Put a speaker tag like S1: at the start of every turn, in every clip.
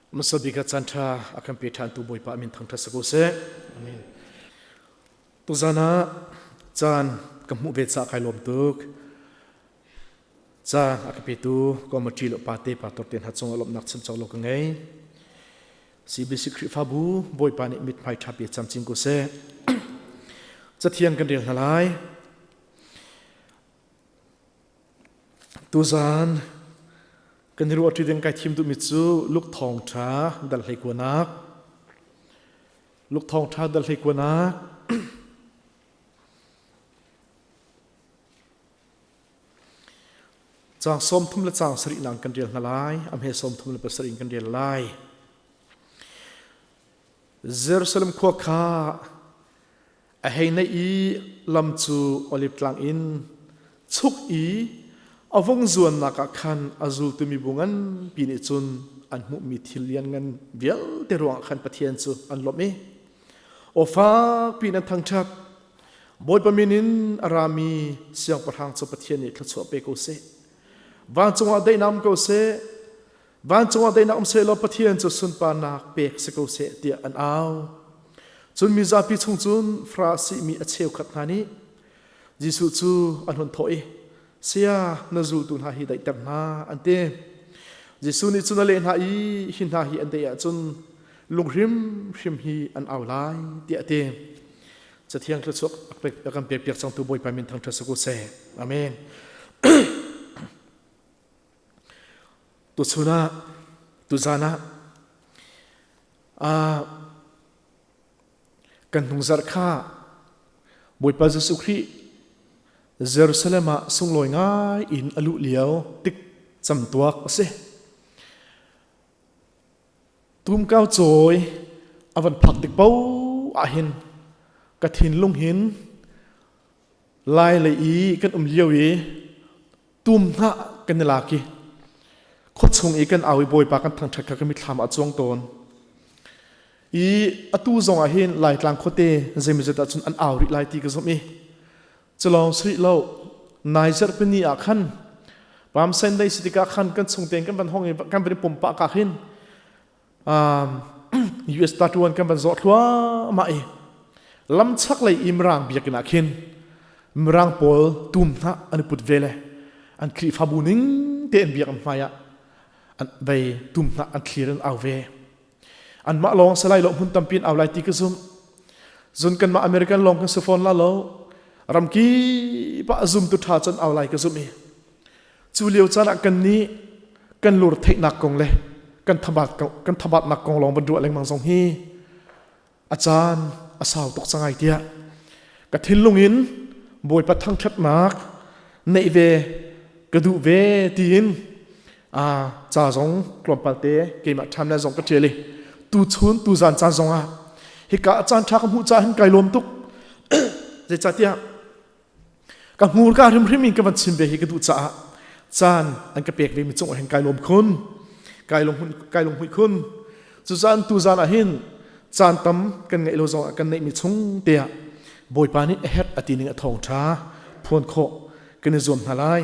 S1: Hmasa bik ah caan ṭha a kan pe ṭhantu Bawipa min thangṭhat si ko seh. Amen. Tuzan ah caan ka hmuh ve caah kai lawm tuk. Caan a ka petu committee le pate pastor te hna cung ah lawmhnak chim cawk lo ka ngei. CBC Khrihfabu Bawipa nih mithmai ṭha pe camcin ko seh. Cathiang kan rel hna lai. Tuzaan kan i ruahṭi ding kai thim duhmi cu Luke thawngṭha dal hleikuanak. Luke thawngṭha dal hleikuanak. Caang 30 le caang sarih nang kan rel hna lai. A hme 37 in kan rel lai. Jerusalem khua kha A hei naih i lam cu Oliv tlang in chuk i a vung zuannak ah khan a zultu mibu nganpi nih cun an hmuhmi thil lianngan vialte ruangah khan Pathian cu an lawmh i aw fakpi in an thangṭhat. Bawipa min in a rami siangpahrang cu Pathian nih thluachuah pe ko seh. Vancung ah daihnak um ko seh. Vancung ah daihnak um sehlaw Pathian cu sunparnak pek si ko seh tiah an au. Cun mizapi chung cun Farasi mi a cheukhat hna nih Jesuh cu an hun thawh i, Saya, na zultu hna hi daihter hna, an ti. Jesuh nih cun a leh hna i, hi hna hi an daih ahcun lung hrimhrim hi an au lai, tiah a ti. Cathiang thluachuak a kan pekpiak cangtu Bawipa min thangṭhat si ko seh. Amen. Tuchun ah, tuzan ah, kan hnungzarh kha Bawipa Jesuh Khrih Jerusalem ah sunglawi ngai in a luh lio tik camtuak a si. Tumkau cawi a van phak tik paoh ah hin ka thinlung hin lai lei i kan um lio i tum hnah kan i lak i khuachung i kan au i Bawipa kan thangṭhat kha ka mitthlam ah a cuang tawn. I atu zong ah hin Laitlang khuate zeimawzat ah cun an au rih lai ti ka zumh i culawng si rih lo nai zarhpini ah khan Palm Sunday si tikah khan kan chung tein kan van hong i kan van i pumpak ah khin US tatuan kan van zawh thluahmah i lamchak lei i mirang biakinn ah khin mirang pawl tum hna an i put ve le an Khrihfabu ning te an biak an hmai ah an vei tum hna an thlir an au ve anmah lawng salai lo hmun tampi an au lai ti ka zumh zun kanmah American lawng kan si fawn la lo ramki pa zum tu tha cun au lai ka zumh i Cu lio caan ah kannih kan lur theihnak kong le kan thabat kan thabatnak kong lawng van ruah lengmang zong hi a caan a sau tuk cang ai tiah ka thinlung in Bawipa thangṭhatnak neih ve ka duh ve tiin a ca zong tlawmpal te keimah ṭhan le zong ka ṭial i tuchun tuzan caan zong ah hika caan ṭha ka hmuh caah hin kai lawm tuk zeicahtiah Ka hmurka hrimhrim in ka van chim ve hi ka duh caah caan an ka pek ve mi cung ah hin kai lawm khun. Kai lung kai lung hmuih khun. Cucaan tu zan ah hin caan tam kan ngeih lo zong ah kan neih mi chung te ah Bawipa nih a herh a ti ning a thawng ṭha phuan khawh kan i zuam hna lai.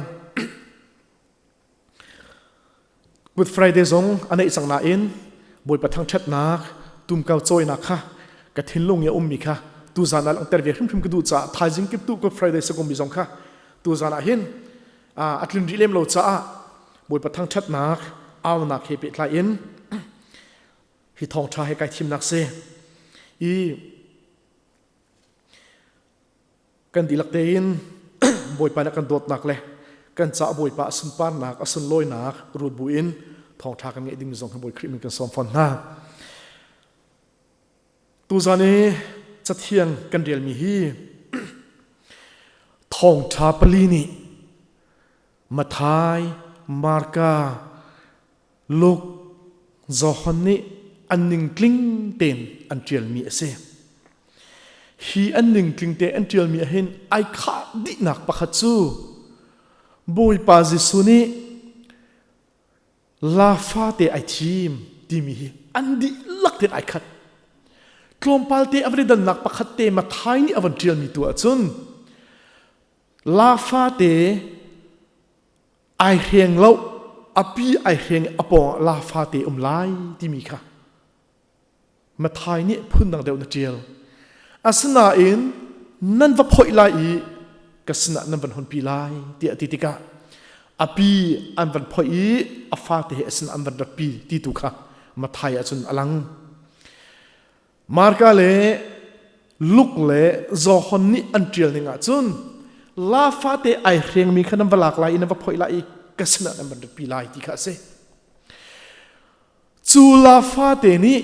S1: Good Friday zong a neih cang nain Bawipa thangṭhatnak tumkau cawinak kha ka thinlung i a ummi kha tuzan ah langhter ve hrimhrim ka duh caah thaizing kip tu Good Friday sakummi zong kha tuzan ah hin a tlin rih lem lo caah Bawipa thangṭhatnak aunak he pehtlai in hi thawngṭha he kai thimnak si i Kan dihlak tein Bawipa nih kan dawtnak le kan caah Bawipa a sunparnak, a sunlawinak ruat buin thawngṭha kan ngeih dingmi zong hi Bawi Khrih min kan sawm fawn hna. Tuzan i cathiang kan relmi hi thawngṭha pali nih Mathai, Marka, Luke, Johan nih an ningtling tein an ṭialmi a si. Hi an ningtling te an ṭialmi ahhin ai khah dihnak pakhat cu Bawipa Jesuh nih la fate ai thim timi hi an dihlak tein ai khat. Tlawmpal te a van i dannak pakhat te Mathai nih a van ṭialmi tu ahcun la fate ai hreng lo. a pi ai hreng a pawng ah la fate um lai timi kha Mathai nih phundang deuh na ṭial. Asinain nan va phoih lai i ka sinah nan van hunpi lai tiah a ti tikah a pi an van phoih i a fate he a sinah an van ratpi ti tu kha Mathai ah cun a lang. Marka le Luke le Johan nih an ṭial ning ah cun la fate ai hrengmi kha nan va lak lai i nan va phoih lai i ka sinah nan van ratpi lai ti kha a si. Cu la fate nih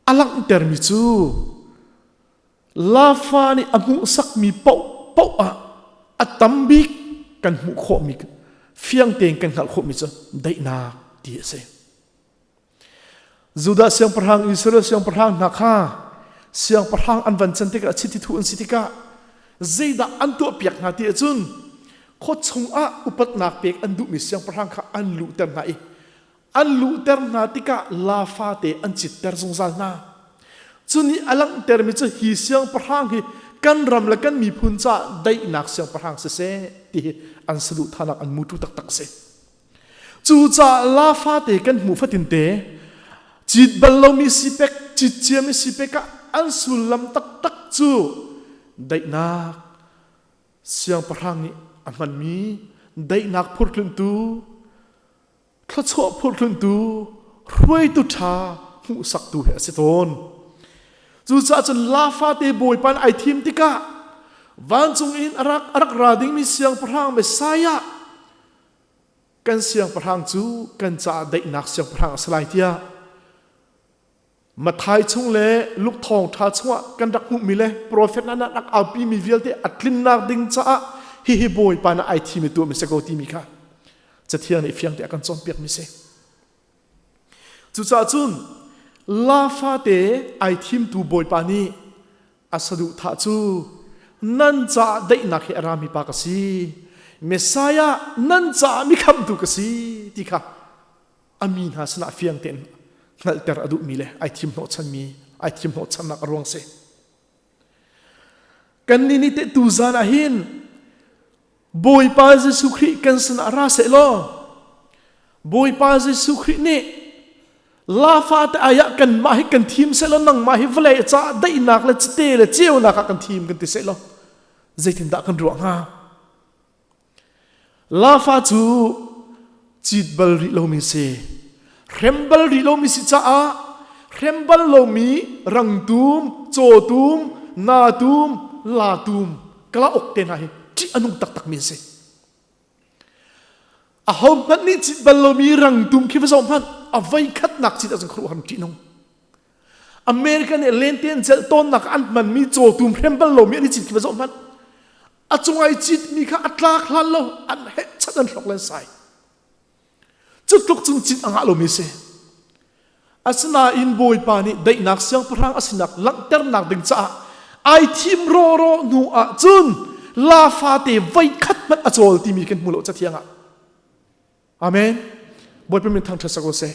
S1: a langhtermi cu lafa nih a hmuhsakmi paohpaoh ah a tam bik kan hmuh khawhmi fiang tein kan hngalh khawhmi cu daihnak ti a si. Judah siangpahrang Israel siangpahrang hna kha siangpahrang an van can tikah chiti thu an si tikah zeidah an tuahpiak hna ti ahcun khua chungah upatnak pek an duhmi siangpahrang kha an luhter hna i an luhter hna tikah la fate an citter zungzal hna. Cu nih a langhtermi cu hi siangpahrang hi kan ram le kan miphun caah daihnak siangpahrang siseh ti hi an saduhthahnak an mutu taktak a si. Cucaah la fate kan hmuh fatinte cit bal lomi sipek, cit ciami sipek ah an sullam taktak cu daihnak siangpahrang nih a hmanmi daihnak phurtluntu thluachuah phurhluntu hruaitu ṭha hmuhsaktu he a si tawn. Cucaah cun la fate Bawipa nih ai thim tikah vancung in a rak, a rak ra dingmi siangpahrang Messiah kan siangpahrang cu kan caah daihnak siangpahrang a si lai tiah Matthai chung le Luke thawngṭha chungah kan rak hmuhmi le profet hna rak aupimi vialte a tlinnak ding caah hihi Bawipa nih ai thim i tuahmi si ko timi kha Cathiang nih fiang te a kan cawnpiakmi si. Cucaah cun la fate ai thimtu Bawipa nih a saduhthah cu nan caah daihnak he a rami pa ka si Messiah nan caah mikhamtu ka si ti kha a mi hna sinah fiang tein hngalhter a duhmi le ai thim hnawhchanmi ai thim hnawhchannak a ruang si. Kannih nih teh tuzan ah hin Bawipa Jesuh Khrih kan sinah ra seh law Bawipa Jesuh Khrih nih la fate ai ah kanmah hi kan thim seh law nangmah hi vawlei caah daihnak le cite le ceunak ah kan thim kan ti seh law zeitindah kan ruah hnga? Lafa cu cit bal rih lomi si. Hrem bal rih lomi si caah hrem bal lomi rangtum, cawtum, natum, latum, kalauk te hna hi ṭih a nung taktakmi an si. Aho hmanh nih cit bal lomi rangtum khi va zoh hmanh a voi khatnak cit ahcun khuaruahhar ṭih nung. America nih lente an celh tawnnak an hmanmi cawtum hrem bal lomi an i cit khi va zoh hmanh. A cung ai citmi kha a tlak hlan lo an heh chat an hlok len sai. Cu tluk cun cit a ngah lomi si. Asinain Bawipa nih daihnak siangpahrang a sinak langhternak ding caah ai thim rawraw hnu ah cun la fate voi khat hmanh a cawl timi kan hmu lo cathiang ah. Amen. Bawipa min thangṭhat sak seh.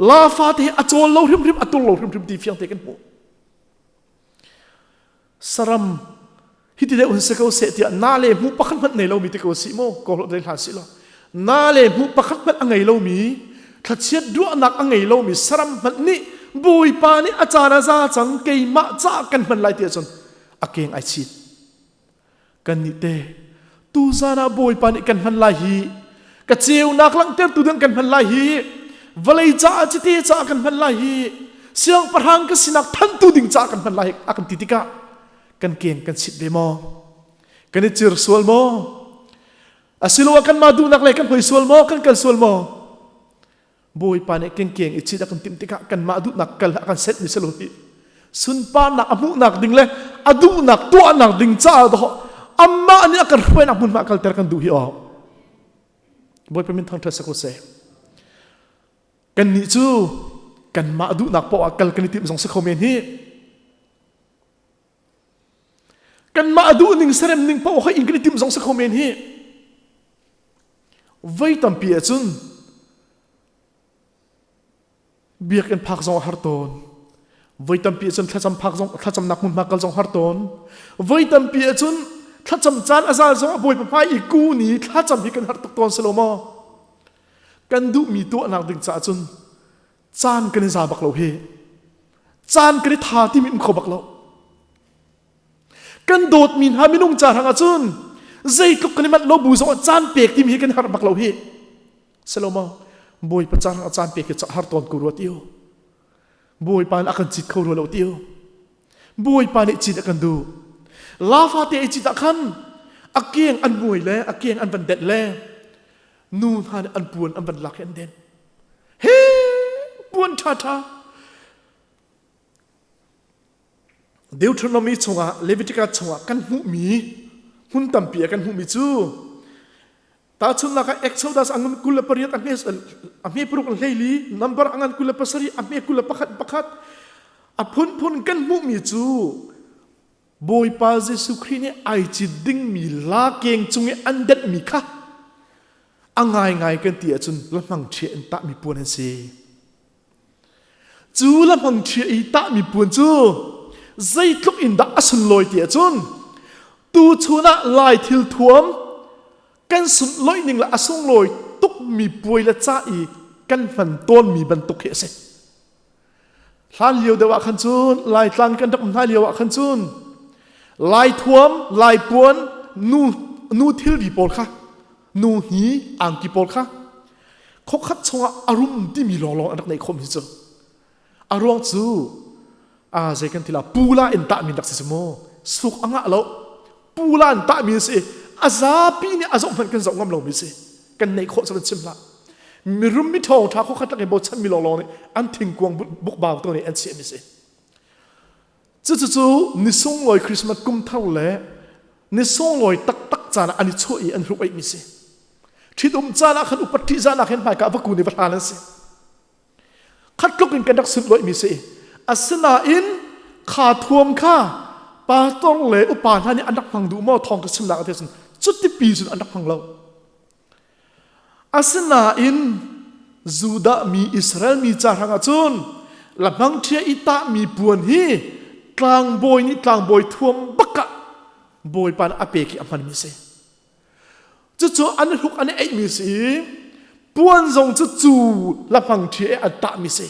S1: La fate a cawl lo hrimhrim a tur lo hrimhrim ti fiang te kan hmuh. Saram hiti deuh hun si ko seh tiah na le hmuh pakhat hmanh nei lomi ti ko si mu ko hlawt hlan si law na le hmuh pakhat hmanh a ngei lomi thlachiat duahnak a ngei lomi saram hmanh nih Bawipa nih a caan a za cang keimah ca kan hman lai ti ahcun a keng ai chit Kannih te tuzan ah Bawipa nih kan hman lai hi ka ceunak langhtertu ding kan hman lai hi vawlei caah cite caah kan hman lai hi siangpahrang ka sinak thantu ding caah kan hman lai a kan ti tikah kan keng kan chit ve maw kan i cir sual maw asiloah kanmah duhnak le kan hoi sual maw kan kal sual maw Bawipa nih kengkeng i cit a kan timh tikah kanmah duhnak kal a kan set mi selo hi sunparnak a hmuhnak ding le a duhnak tuahnak ding caah dawh amah nih a kan hruainak hmunhma kalter kan duh hi aw Bawipa min thangṭhat sak seh kannih cu kanmah duhnak poah kal kan i timh zong si kho men hi kanmah duh ning serem ning poah hoi in kan i timh zong si kho men hi Voi tampi ahcun biakinn phak zong a har tawn. Voi tampi ahcun thlacam phak zong thlacamnak hmunhma kal zong har tawn. Voi tampi ahcun thlacam caan a zal zong a bawipa hmai i kun i thlacam hi kan har tuk tawn si lo maw? Kan duhmi tuahnak ding caah cun caan kan i za bak lo hi. Caan kan i tha timi um kho bak lo. Kan dawtmi hna minung ca hrang ahcun zeitluk kan i manh lo bu zong ah caan pek timi hi kan harh bak lo hi. Selo maw Bawipa ca hrang ah caan pek hi har tawn ko rua ti u. Bawipa nih a kan cit kho rua lo ti u. Bawipa nih cit a kan duh. La fate i cit ah khan a keng an muai le a keng an van denh le nu hna nih an puan an van lak i an den. He puan ṭha ṭha Deuteronomy chungah Leviticus chungah kan hmuhmi hmun tampi ah kan hmuhmi cu Tahchunhnak ah Exodus a ngan 28 a hme a hme paruk an hleili number a ngan 27 a hme 21 pakhat a phunphun kan hmuhmi cu Bawipa Jesuh Khrih nih ai cit dingmi la keng cung i an denhmi kha a ngaingai kan ti ahcun la hmangṭhia in tahmi puan an si. Cu la hmangṭhia i tahmi puan cu zeitluk in dah a sunlawi ti ahcun tuchun ah Lai thil thuam kan sunlawih ning le a sunglawi tukmi puai le ca i kan hman tawnmi bantuk hi a si. Hlan lio deuh ah khan cun Laitlang kan rak um hna lio ah khan cun Lai thuam, Lai puan, nu nu thilri pawl kha nu hni angki pawl kha khokhat chungah a rum timi lawnglawng an rak neih khawm hi cu a ruang cu a zei kan ti la pula in tahmi rak si mu suk a ngah lo pula in tahmi si a zapi nih a zoh hmanh kan zoh ngam lomi si kan neih khawh cu kan chim hlah mirum mi ṭhawng ṭha khokhat lak i bochan mi lawnglawng nih an thingkuang bukbau to nih an chiahmi si Cucu ni sunglawi Christmas kum thar le ni sunglawi taktak caan ah an i chuah i an hruk eihmi si. Ṭhitum caan ah khan upat ṭihzahnak hin hmaika va kun i va hlan an si. Khat tluk in kan rak sunlawihmi si. Asinain kha thuam kha pastor le upa hna nih an rak hmang duh maw thawng ka chimnak a cun cutipi cun an rak hmang lo. Asinain Judah mi Israel mi ca hrangah cun la hmangṭhia i tahmi puan hi tlangbawi nih tlangbawi thuam bak ah Bawipa nih a pek i a hmanmi a si. Cucu an hluk an i eihmi a si i puan zong cu cu la hmangṭhia i an tahmi a si.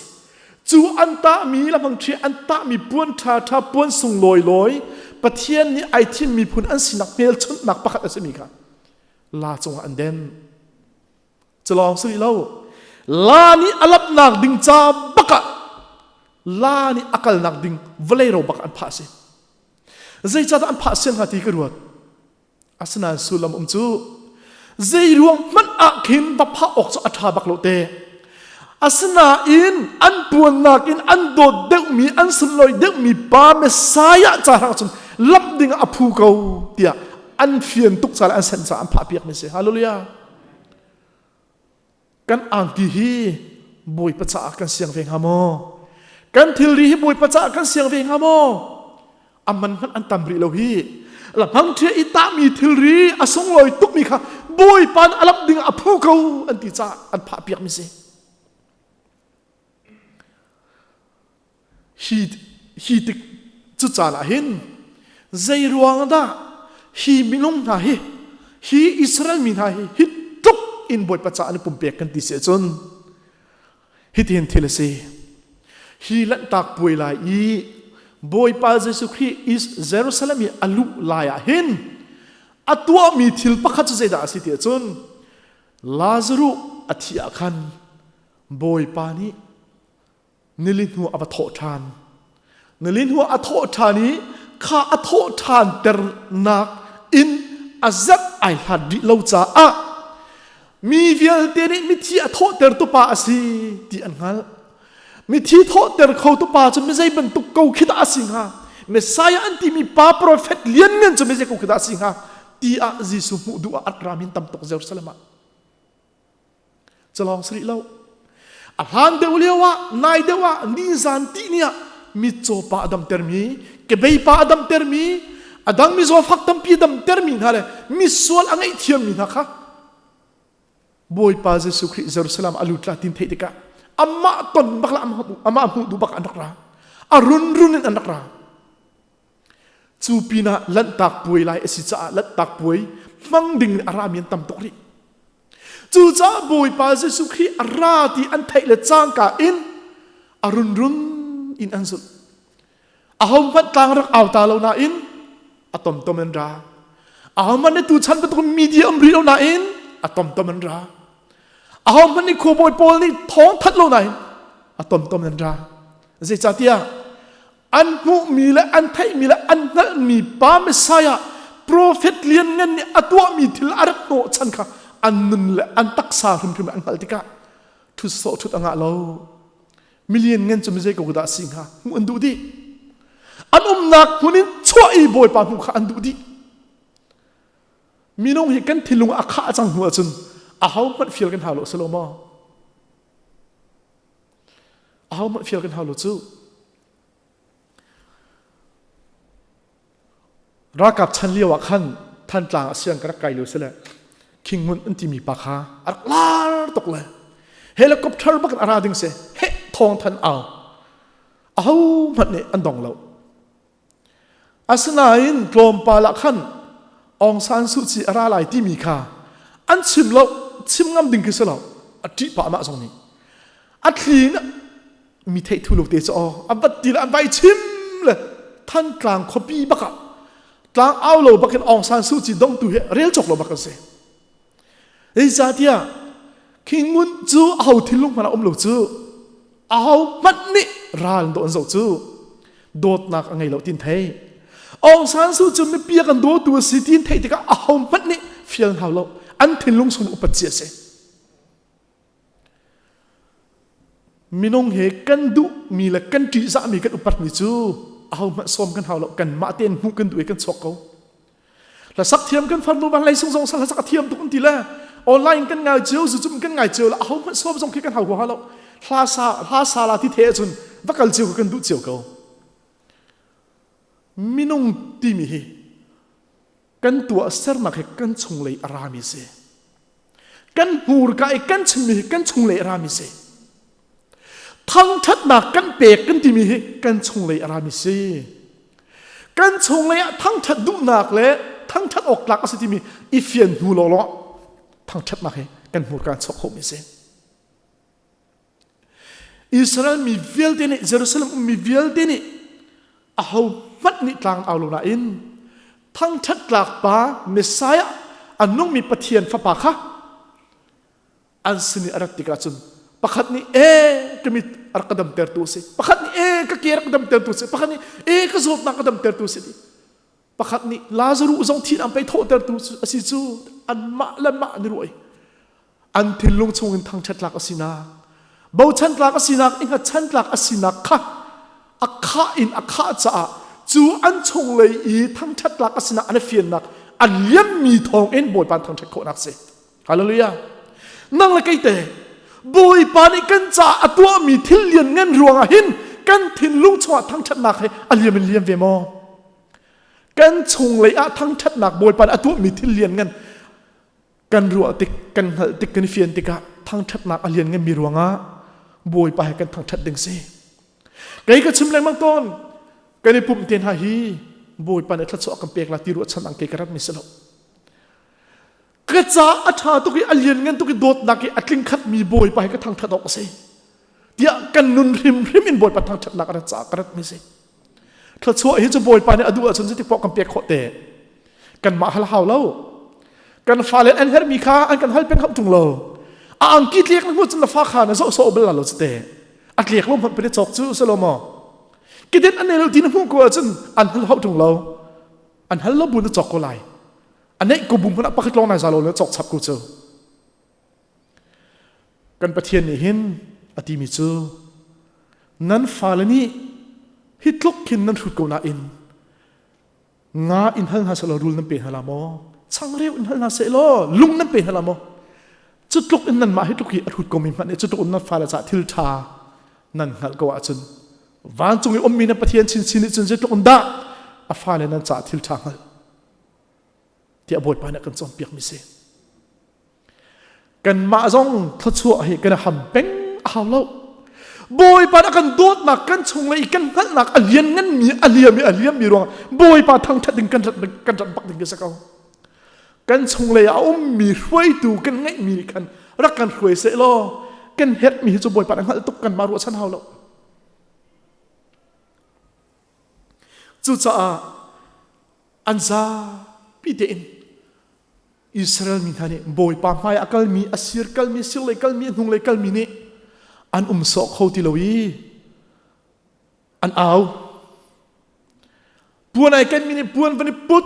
S1: Cu an tahmi la hmangṭhia an tahmi puan ṭhaṭha puan sunglawi lawi Pathian nih ai thim miphun an sinak hmelchunhnak pakhat a simi kha la cungah an den. Culawng si lo. La nih a lapnak ding ca bakah la nih a kalnak ding vawlei ro bak an phah si. Zeicahdah an phah sian hnga ti ka ruat. Asinain sullam um cu zei ruang hmanh ah khin va phah awk cu a ṭha bak lo te. Asinain an puannak in an dawt deuhmi an sunlawi deuhmi pa Messiah ca hrang cun lamh ding ah a phu ko tiah an fian tuk ca le an senh ca an phah piakmi si. Hallelujah. Kan angki hi Bawipa caah kan siang ve hnga maw? Kan thilri hi Bawipa caah kan siang ve hnga maw? A man hmanh an tam rih lo hi. La hmangṭhia i tahmi thilri a sunglawi tukmi kha Bawipa nih a lamh ding ah a phu ko an ti caah an phah piakmi si. Hi, hi tik cu caan ah hin zei ruang dah hi minung hna hi hi Israel mi hna hi hi tluk in Bawipa caah an i pumpek kan ti si ahcun Hitihin thil a si. Hi Lanhtak puai lai i Bawipa Jesuh Khrih is Jerusalem i a luh lai ah hin a tuahmi thil pakhat cu zeidah a si ti ahcun Lazaruh a thih ah khan Bawipa nih nili hnu a va thawh ṭhan. Nili hnu a thawh ṭhan i kha a thawh ṭhan ternak in a zat ai hlat rih lo caah mi vialte nih mithi a thawhtertu pa a si ti an hngalh. Mithi thawhter khotu pa cu mizei bantuk ko khi dah a si hnga? Messiah an timi pa profet lianngan cu mizei ko khi dah a si hnga? Ti ah Jesuh hmuh duh ah an ra min tam tuk Jerusalem ah. Calawng si rih lo. A hlan deuh lio ah, nai deuh ah, nizan ti ni ah mitcaw pa a damtermi, kebei pa a damtermi, a dang mizaw fak tampi a damtermi hna le misual a ngaihthiammi hna kha Bawipa Jesuh Khrih Jerusalem a lut la tin theih tikah amah ton bak la amah hmuh duh bak an rak ra. A runrun in an rak ra. Cu pinah Lanhtak puai lai a si caah Lanhtak puai hmang ding in a rami an tam tuk rih. Cucaah Bawipa Jesuh Khrih a ra ti an theih le cangka in a runrun in an zulh. Ahohmanh tlang rak au ta lo nain a tomtom an ra. Ahohmanh nih tuchan bantuk media um rih lo nain a tomtom an ra. Ahohmanh nih khuabawi pawl nih thawng thanh lo nain a tomtom an ra. Zeicahtiah an hmuhmi le an theihmi le an hngalhmi pa Messiah prophet lianngan nih a tuahmi thil a rak hnawhchan kha an nun le an taksa hrimhrim an hngalh tikah ṭhut sawh ṭhut a ngah lo. Milian ngan cu mizei ko dah si hnga hmuh an duh dih. An umnak hmun in chuah i Bawipa hmuh kha an duh dih. Minung hi kan thinlung a khah cang hnu ahcun aho hmanh fial kan hau lo si lo maw? Aho hmanh fial kan hau lo cu. Ralkap chan lio ah khan Thantlang a siang ka rak kai lio si le Khinghmun an timi pa kha a rak lar tuk le helicopter bak in a ra ding si he thawng than au aho hmanh nih an dong lo Asinain tlawmpal ah khan Aung San Suu Kyi a ra lai timi kha an chim lo, chim ngam ding khi si lo. A ṭih pah mah zong nih. A thli in mi theih thu lo te cu aw a vat ti le an vai chim le Thantlang khuapi bak ah tlang au lo bak in Aung San Suu Kyi dongtu hi rel cawk lo bak an si. Zeicahtiah khi ngun cu aho thinlung hmanh ah um lo cu aho hmanh nih ral an dawh an zoh cu dawtnak a ngei lo tin thei Aung San Suu cu mipi a kan dawtu a si tin theih tikah aho hmanh nih fial hau lo an thinlung chung upat cia a si Minung he kan duhmi le kan ṭihzahmi kan upatmi cu aho hmanh sawm kan hau lo kanmah tein hmuh kan duh i kan chuak ko Hlasak thiam kan farnu van lei sung zong sal hlasak a thiam tuk an ti le online kan ngai cio zu kan ngai cio la aho hmanh sawm zong khi kan hau huaha lo hla sa hla sa la ti the ahcun va kal cio kan duh cio ko minung timi hi kan tuah sernak hi kan chunglei a rami si kan hmurka i kan chimmi hi kan chunglei a rami si Thangṭhatnak kan pek kan timi hi kan chunglei a rami si. Kan chunglei ah thangṭhat duhnak le thangṭhat awk tlak a si timi i fian hnu lawlaw thangṭhatnak hi kan hmurka an chuak khomi si. Israel mi vialte nih Jerusalem ummi vialte nih aho hmanh nih tlang au lo nain thangṭhat tlak pa Messiah a nungmi Pathian fapa kha an sin i a rat tikah cun pakhat nih e ka mit a rak ka damtertu a si pakhat nih e ka ke rak ka damtertu a si pakhat nih e ka zawtnak ka damtertu a si ti pakhat nih Lazaruh zong thih an pei thawhtertu a si cu anmah le mah an i ruah i an thinlung chungin thangṭhat tlak a sinak bochan tlak a sinak i hngatchan tlak a sinak kha a khah in a khah caah cu an chunglei i thangṭhat tlak a sinak an i fiannak a liammi thawng in Bawipa thangṭhat khawhnak si Hallelujah. Nang le kei te Bawipa nih kan caah a tuahmi thil lianngan ruangah hin kan thinlung chungah thangṭhatnak he a liam in liam ve maw? Kan chunglei ah thangṭhatnak Bawipa nih a tuahmi thil lianngan kan ruah tik, kan hngalh tik, kan i fian tikah thangṭhatnak a liannganmi ruangah Bawipa he kan thangṭhat ding si. Kei ka chim lengmang tawn, kan i pumh te hna hi Bawipa nih thluachuah kan pek la ti ruahchan ang kei ka rat mi si lo. Ka ca a ṭha tuk i a lianngan tuk i dawtnak i a tling khatmi Bawipa hi ka thangṭhat awk a si. Tiah kan nun hrimhrim in Bawipa thangṭhatnak a rat caah ka ratmi si. Thluachuah hi cu Bawipa nih a duh ahcun zeitik paoh kan pek khawh te. Kanmah hal hau lo. Kan fale an herhmi kha an kan hal peng hauh ṭung lo. A angki tlek na hmuh cun na fa kha na zoh sawh bal lo cu te. A tlek lo hmanh pei cawk cu si lo maw? Kedet an nei lo ti na hmuh ko ahcun an hal hauh ṭung lo. An hal lo bu na cawk ko lai. A neih ko bu hmanh ah pakhat lawng nai za lo le cawk chap ko cu. Kan Pathian nih hin a timi cu nan fale nih hi tluk khin nan hrut ko nain nga in hal hna seh law rul nan pe hna la maw? Changreu in hal hna seh law lung nan pe hna la maw? Cu tluk in nanmah hi tluk hi a hrut komi hmanh nih cu tluk in nan fale caah thil ṭha nan hngalh ko ahcun vancung i ummi na Pathian chinchin nih cun zeitluk in dah a fale nan caah thil ṭha hngalh tiah Bawipa nih a kan cawnpiakmi si. Kanmah zong thluachuah hi kan ham peng a hau lo. Bawipa nih a kan dawtnak kan chung le i kan hngalhnak a liannganmi a liam i a liammi ruangah Bawipa thangṭhat ding kan rat kan rat bak ding khi si ko. Kan chunglei ah a ummi hruaitu kan ngeihmi nih khan Rak kan hruai seh law kan herhmi hi cu Bawipa nih hngalh tuk kan mah ruahchan hau lo. Cucaah an zapi tein Israel mi hna nih Bawipa hmai a kalmi, a sir kalmi, sirlei kalmi, a hnunglei kalmi nih an um sawh kho ti lo i an au. Puan ai kenmi nih puan van i put,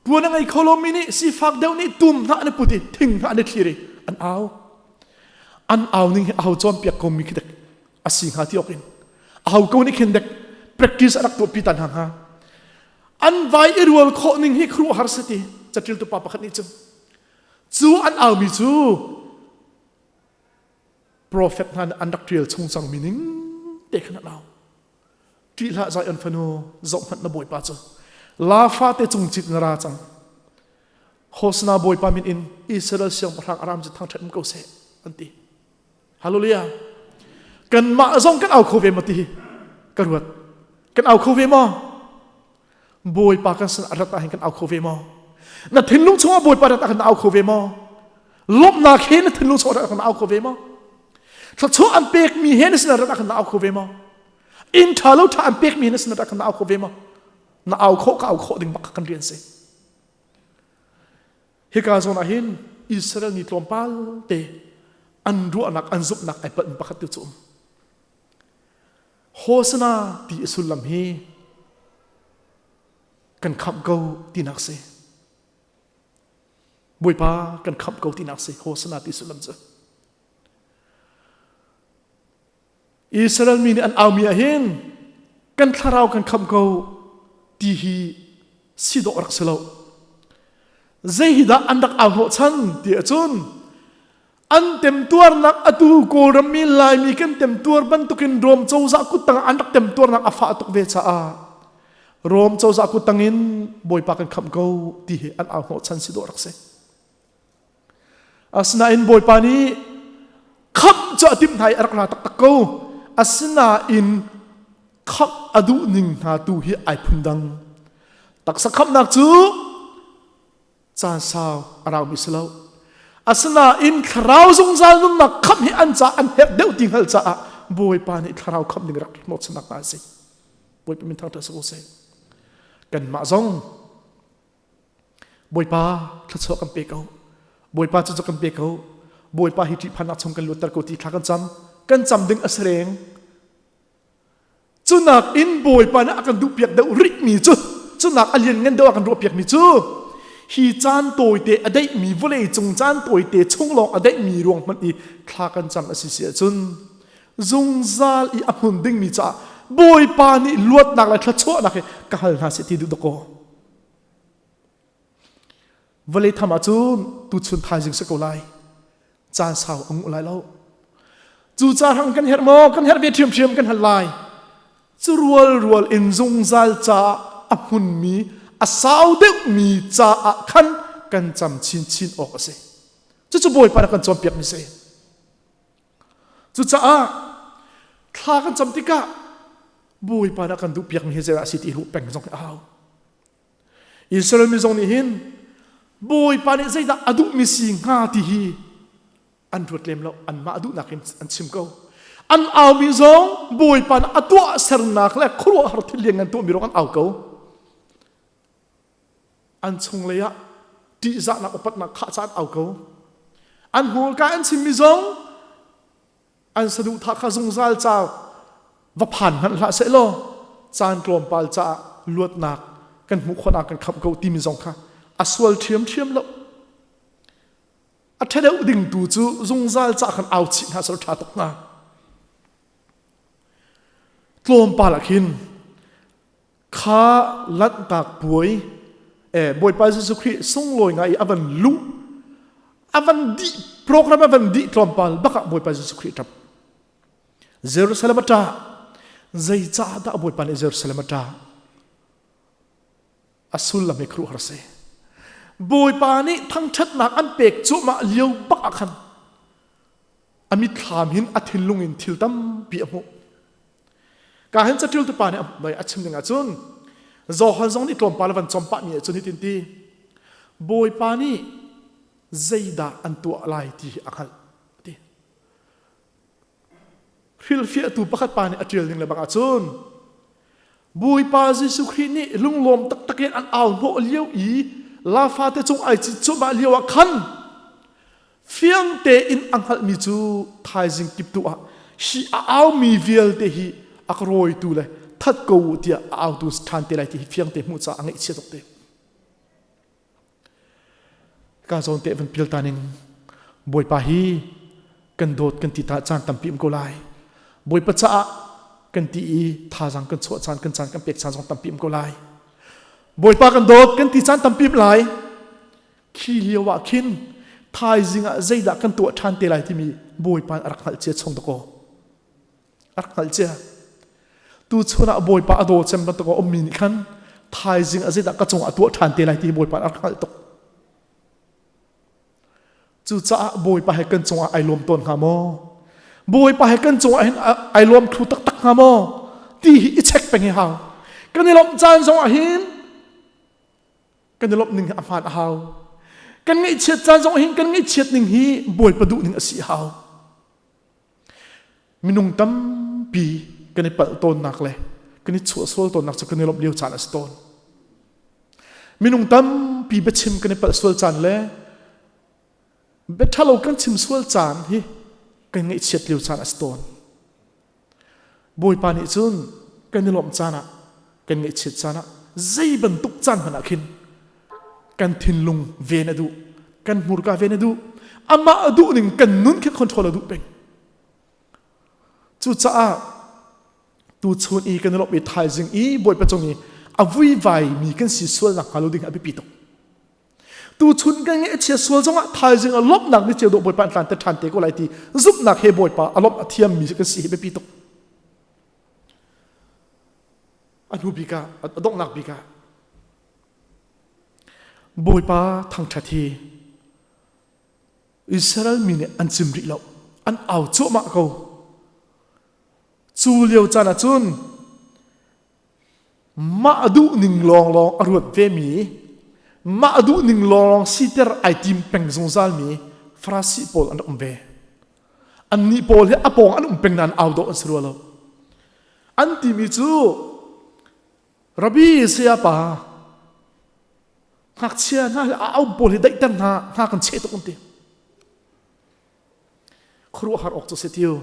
S1: puan a ngei kho lomi nih sifak deuh nih tum hna an i put i thing hna an i thlir i an au. An au ning hi aho cawnpiak ko mi khi dek a si hnga ti awk in aho ko nih khin dek practice a rak tuahpi ta hna hnga. An vai i rual khawh ning hi khuaruahhar si ti caṭiltu pa pakhat nih cun cu an aumi cu profet hna nih an rak ṭial chung cangmi ning te khan an au. Ṭih hlah Zion fanu, zohhmanh na Bawipa cu la fate cung cit na ra cang. Hosana Bawipa min in Israel siangpahrang aram cu thangṭhat um ko seh, an ti. Hallelujah. Kanmah zong kan au kho ve maw ti hi ka ruat. Kan au kho ve maw? Bawipa kan sin a rat ah hin kan au kho ve maw? Na thinlung chungah Bawipa rat ah kan au kho ve maw? Lawmhnak he na thinlung chungah rat ah kan au kho ve maw? Thluachuah an pekmi he na sin rat ah kan au kho ve maw? Inn ṭha lo ṭha an pekmi he na sin rat ah kan au kho ve maw? Na au khawh ka au khawh ding bak kan rian si. Hika zawn ah hin Israel mi tlawmpal te an ruahnak an zumhnak ai palh pakhat tu cu um. Hosana ti a sullam hi kan khamh ko tinak si. Bawipa kan khamh ko tinak si Hosana ti sullam cu. Israel mi nih an aumi ah hin kan thlarau kan khamh ko ti hi si dawh rak si lo. Zei hi dah an rak au hnawhchan ti ahcun an temtuarnak atu Kawlram mi Laimi kan temtuar bantukin Rom cozah kuttang an rak temtuarnak a fah tuk ve caah Rom cozah kuttang in Bawipa kan khamh ko ti hi an au hnawhchan si dawh rak si. Asinain Bawipa nih khamh cu a timh hna i a rak ra taktak ko. Asinain khamh a duh ning hna tu hi ai phundang. Taksa khamhnak cu caan sau a raumi si lo. Asinain thlarau zungzal nunnak khamh hi an ca an herh deuh ti hngalh caah Bawipa nih thlarau khamh ding rak hnawhchannak hna a si. Bawipa min thangṭhat si ko seh. Kanmah zong Bawipa thluachuah kan pe ko. Bawipa cu kan pe ko. Bawipa hi ṭihphannak chung kan luatter ko ti thla kan cam. Kan cam ding a si reng. Cunak in Bawipa nih a kan duhpiak deuh rihmi cu cunak a lianngan deuh a kan ruahpiakmi cu hi caan tawite a deihmi vawlei cung caan tawite chung lawng a deihmi ruang hmanh i thla kan cam a si si ahcun zungzal i a hmun dingmi caah Bawipa nih luatnak le thluachuahnak hi ka hal hna seh ti duh dakaw. Vawlei tham ahcun tuchun thaizing si ko lai. Caan sau a nguh lai lo. Cu ca hrang kan herh maw? Kan herh ve ṭhiamṭhiam kan hal lai. Cu rual rual in zungzal caah a hmunmi, a sau deuhmi caah khan kan cam chinchin awk a si. Cucu Bawipa nih a kan cawnpiakmi si. Cucaah thla kan cam tikah Bawipa nih a kan duhpiakmi hi zeidah a si ti ruah peng zong hi a hau. Israel mi zong nih hin Bawipa nih zeidah a duhmi si hnga ti hi an ruat lem lo anmah duhnak in an chim ko an aumi zong Bawipa nih a tuah sernak le khuaruahhar thil lianngan tuahmi rong an au ko an chunglei ah ṭihzahnak upatnak khah ca an au ko an hmurka an chimmi zong an saduhthah kha zungzal ca va phan hmanh hlah seh law caan tlawmpal caah luatnak kan hmuh khawhnak kan khamh ko timi zong kha a sual ṭhiamṭhiam lo a ṭha deuh ding tu cu zungzal ca khan au chih hna sel ṭha tuk hnga tlawmpal ah khin kha lanhtak puai eh Bawipa Jesuh Khrih sunglawi ngai i a van luh a van dih program a van dih tlawmpal bak ah Bawipa Jesuh Khrih ṭap Jerusalem a ṭah zeicah dah Bawipa nih Jerusalem a ṭah a sullam hi khuaruahhar si Bawipa nih thangṭhatnak an pek cuahmah lio bak ah khan a mitthlam hin a thinlung in thil tampi a hmuh Ka hin caṭialtu pa nih a chim ding ahcun Johan zong nih tlawmpal a van com pahmi ahcun hitin ti Bawipa nih zeidah an tuah lai ti hi a hngalh ti. Hrilhfiahtu pakhat pa nih a ṭial ning le bang ahcun Bawipa Jesuh Khrih nih lunglawm taktak in an au hnawh lio i lafa te cung ai cit cuahmah lio ah khan fiang tein a hngalhmi cu thaizing kiptu ah hi a aumi vialte hi a ka rawitu le that ko u tiah a autu ṭhan te lai ti hi fiang te hmuh caah a ngaihchia tuk te. Ka zawn te van pil ta ning Bawipa hi kan dawt kan ti ta caan tampi um ko lai. Bawipa caah kan ti i thazaang kan chuah caan kan caan kan pek caan zong tampi um ko lai. Bawipa kan dawt kan ti caan tampi um lai. Khi lio ah khin thaizing ah zeidah kan tuah ṭhan te lai timi Bawipa a rak hngalh cia chung dakaw. A rak hngalh cia. Tu chun ah Bawipa a daw cem bantuk a ummi nih khan thaizing ah zeidah ka cungah tuah ṭhan te lai ti Bawipa a rak hngalh tuk. Cucaah Bawipa he kan cungah ai lawm tawn hnga maw? Bawipa he kan cungah hin ai lawm thlu taktak hnga maw? Ti hi i check peng hi hau. Kan i lawmh caan zongah hin kan i lawmh ning hi a hmaan a hau. Kan ngaihchiat caan zongah hin kan ngaihchiat ning hi Bawipa duh ning a si a hau. Minung tampi kan i palh tawnnak le kan i chuahsual tawnnak cu kan i lawmh lio caan a si tawn. Minung tampi biachim kan i palh sual caan le bia ṭhalo kan chim sual caan hi kan ngaihchiat lio caan a si tawn. Bawipa nih cun kan i lawmh caan ah kan ngaihchiat caan ah zei bantuk caan hmanh ah khin kan thinlung ven a duh kan hmurka ven a duh amah a duh ning kan nun khi control a duh peng cucaah tuchun i kan i lawmh i thaizing i Bawipa cung i a vuivai mi kan si sual nak hnga lo ding a biapi tuk tuchun kan ngaihchia sual zongah thaizing a lawmhnak ni ceu dawh Bawipa an tlan te ṭhan te ko lai ti zumhnak he Bawipa a lawmh a thiam mi kan si hi biapi tuk a hnu bik ah a donghnak bik ah Bawipa thangṭhat hi Israel mi nih an cim rih lo an au cuahmah ko cu lio caan ah cun mah duh ning lawnglawng a ruat vemi mah duh ning lawnglawng siter ai tim peng zungzal mi Farasi pawl an rak um ve annih pawl hi a pawng an um peng nain au dawh an si rua lo an timi cu Rabbi sayapa ngakchia hna le a au pawl hi daihter hna hna kan cheh tuk an ti khuaruahhar awk cu si tiu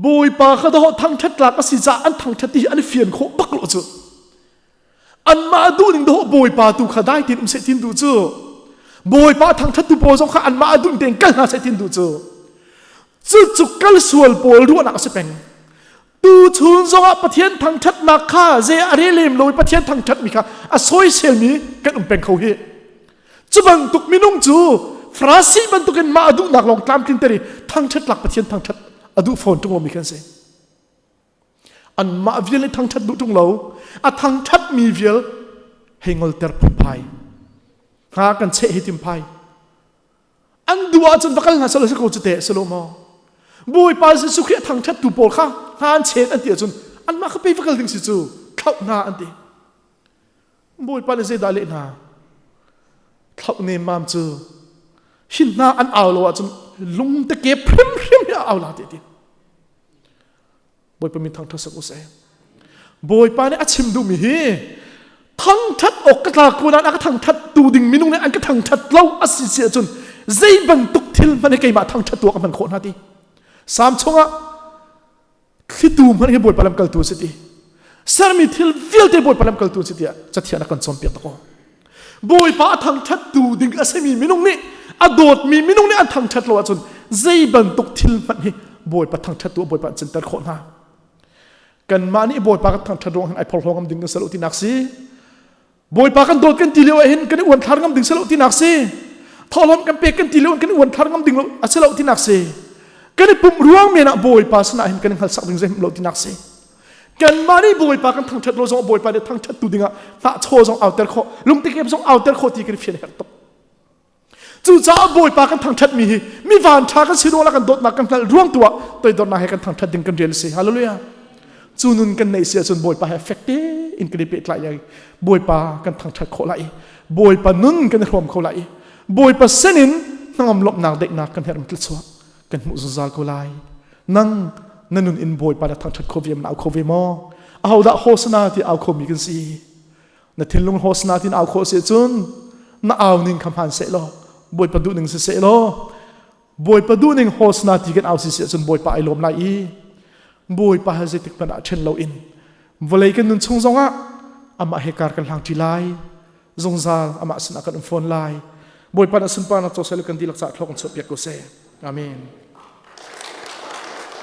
S1: Bawipa kha dawh thangṭhat tlak a si caah an thangṭhat ti hi an i fian khawh bak lo cu. Anmah duh ning dawh Bawipa tu kha dai tein um seh tin duh cu. Bawipa thangṭhat tu pawl zong kha anmah duh tein kal hna seh tin duh cu. Cucu kal sual pawl ruahnak a si peng. Tu chun zongah Pathian thangṭhatnak kha zei a rel lem lo i Pathian thangṭhatmi kha a soiselmi kan um peng kho hi. Cu bantuk minung cu Farasi bantukin mah a duhnak lawng tlamtlinter i thangṭhat tlak Pathian thangṭhat a duh fawn ṭung lomi kan si. Anmah vial nih thangṭhat duh ṭung lo, a thangṭhatmi vial hei ngolter phunphai. Hnga kan cheh hi timphai. An duh ahcun va kal hna selaw si ko cu teh si lo maw? Bawipa Jesuh Khrih a thangṭhattu pawl kha hna an chet an ti ahcun anmah kha pei va kal ding si cu thlauh hna an ti. Bawipa nih zeidah leh hna? Thlauh nemmam cu hi hna an au lo ahcun lungte ke hrimhrim hi a au la ti ti. Bawipa min thangṭhat sak u seh. Bawipa nih a chim duhmi hi thangṭhat awk ka tla ko nain a ka thangṭhat tu ding minung nih an ka thangṭhat lo a si si ahcun zei bantuk thil hmanh hi keimah thangṭhat tu ah ka hman khawh hna ti. Salm chungah thlitu hmanh hi Bawipa lamkaltu a si ti sermi thil vialte Bawipa lamkaltu a si tiah cathiang a kan cawnpiak tak aw Bawipa a thangṭhattu ding a simi minung nih a dawtmi minung nih an thangṭhat lo ahcun zei bantuk thil hmanh hi Bawipa thangṭhattu ah Bawipa an cinter khawh hna kanmah nih Bawipa kan thangṭhat ruang hin ai phorhlaw ngam ding kan si lo tinak si Bawipa kan dawt kan ti lio ah hin kan i uanthlar ngam ding si lo tinak si. Thawhlawm kan pek kan ti lio kan i uanthlar ngam ding lo a si lo tinak si. Kan i pumh ruang men ah Bawipa sinah hin kan i hngalsak ding zeihmanh lo tinak si. Kanmah nih Bawipa kan thangṭhat lo zong Bawipa nih thangṭhat tu dingah hnahchaw zong auter khawh, lungtikep zong auter khawh ti kan i fian herh tuk. Cucaah Bawipa kan thangṭhatmi hi mi vanṭha kan si ruangah kan dawtnak kan hngalh ruang tu ah toidornak he kan thangṭhat ding kan rian a si. Hallelujah. Cu nun kan neih si ahcun Bawipa he fek tein kan i pehtlai lai. Bawipa kan thangṭhat khawh lai. Bawipa nun kan i hrawm kho lai. Bawipa sinin hnangam lawmhnak daihnak kan herh thluachuah kan hmuh zungzal ko lai. Nang na nun in Bawipa na thangṭhat kho ve na au kho ve maw? Ahodah hosana ti au khomi kan si? Na thinlung hosana tin au khawh si cun na au ning kha hmaan seh law Bawipa duh ning si seh law Bawipa duh ning hosana ti kan au si si cun Bawipa ai lawm lai i Bawipa he zeitik hmanh ah ṭhen loin vawlei kan nun chung zongah amah he kar kan hlang ṭi lai zungzal amah sinah kan um fawn lai. Bawipa na sunparnak co seh kan dihlak caah thlawk in chuahpiak ko seh. Amen.